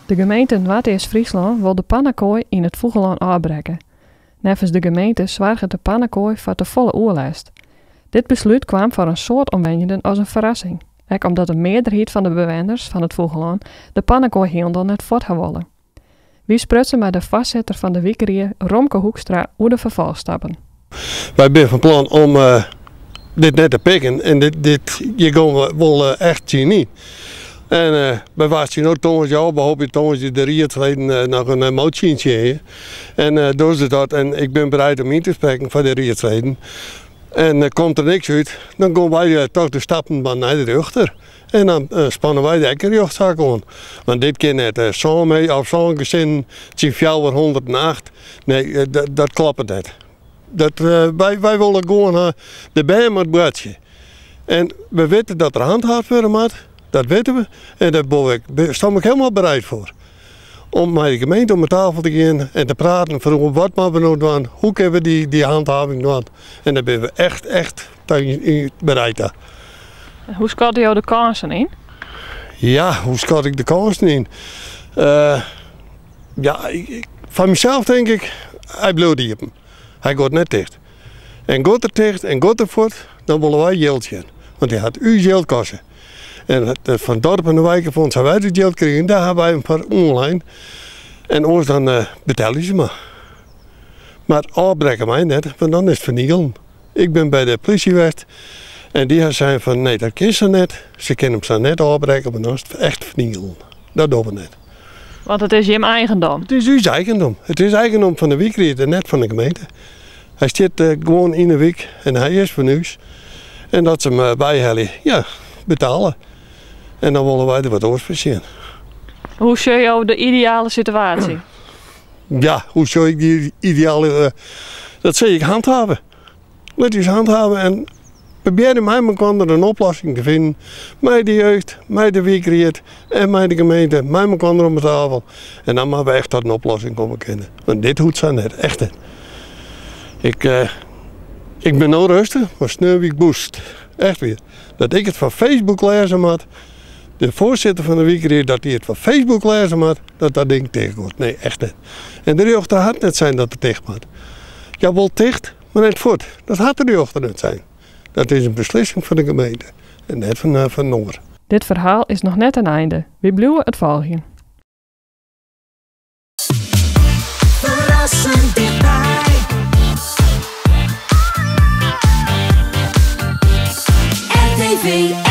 De gemeente Noardeast-Fryslân wol de pannakoai yn it Fûgellân ôfbrekke. Neffens de gemeente soarget de pannakoai foar tefolle oerlêst. Dit beslút kaam foar in soad omwenjenden as in ferrassing. Ek omdat de mearderheid fan de bewenners fan it Fûgellân de pannakoai hielendal net fuort ha wolle. Wy sprutsen mei de foarsitter fan de wykrie Romke Hoekstra oer de ferfolchstappen. Wy binne fan plan om dit net te pikken en dit, dit, hjir gean we wol echt tsjinyn. En wy wachtsje no tongersdei ôf, we hoopje tongersdei de riedsleden noch in motie yntsjinje. En dogge se dat en ik bin bereid om yn te sprekken foar de riedsleden. En komt der niks út, dan gean wy toch de stappen dwaan nei de rjochter. En dan spanne wy der ek in rjochtsaak oan. Want dit kin net. Sân mee of sân gesinnen tsjin 408. Nee, dat kloppet net. Dat, wy, wy wolle gewoan ha, de bern moat boartsje. En we witte dat der handhaafd wurde moat, dat witte we. En dêr stean ik hielendal bereid foar. Om mei de gemeente om de tafel te gean en te praten fan wat moatte we no dwaan, hoe kinne we dy, dy handhaving dwaan. En dêr binne we echt, echt bereid ta. Hoe skatte jo de kânsen yn? Ja, hoe skat ik de kânsen yn? Ja, foar mysels tink ik, hy bliuwt iepen. Hy giet net ticht. En giet er ticht en giet er fuort, dan wolle wy jild sjen. Want hy hat ús jild koste. En fan Dorp en de Wijkenfonds ha wy it jild krigen, dêr ha wy him foar oanlein. En oars dan betelje se mar. Mar ôfbrekke mei net, want dan is it fernielen. Ik bin by de plysje west en dy ha sein fan nee, dat kin sa net. Se kinne him sa net ôfbrekke, want dan is it echt fernielen. Dat dogge we net. Want it is jim eigendom? It is ús eigendom. It is eigendom fan de wykried en net fan de gemeente. Hy stiet gewoan yn de wyk en hy is fan ús. En dat se him weihelje, ja, betale. En dan wolle wy der wat oars foar sjen. Hoe sjogge jo de ideale situaasje? Ja, hoe sjoch ik dy ideale... Dat sil ik handhave. Lit ús handhave en probearje mei mekoar in oplossing te finen. Mei de jeugd, mei de wykried en mei de gemeente, mei mekoar om de tafel. En dan moatte we echt tot in oplossing komme kinne. Want dit hoecht sa net, echt net. Ik, ik bin no rêstich, mar sneon wie ik bûst. Echt wier. Dat ik it fan Facebook lêze moat, de foarsitter fan de wykried, dat dy it fan Facebook lêze moat, dat dat ding ticht giet. Nee, echt net. En de rjochter hat net sein dat it ticht moat. Ja, wol ticht, mar net fuort. Dat hat de rjochter net sein. Dat is in beslissing fan de gemeente en net fan, fan Noord. Dit ferhaal is noch net te'n einde. Wy bliuwe it folgjen. Ferrassend tichtby. RTV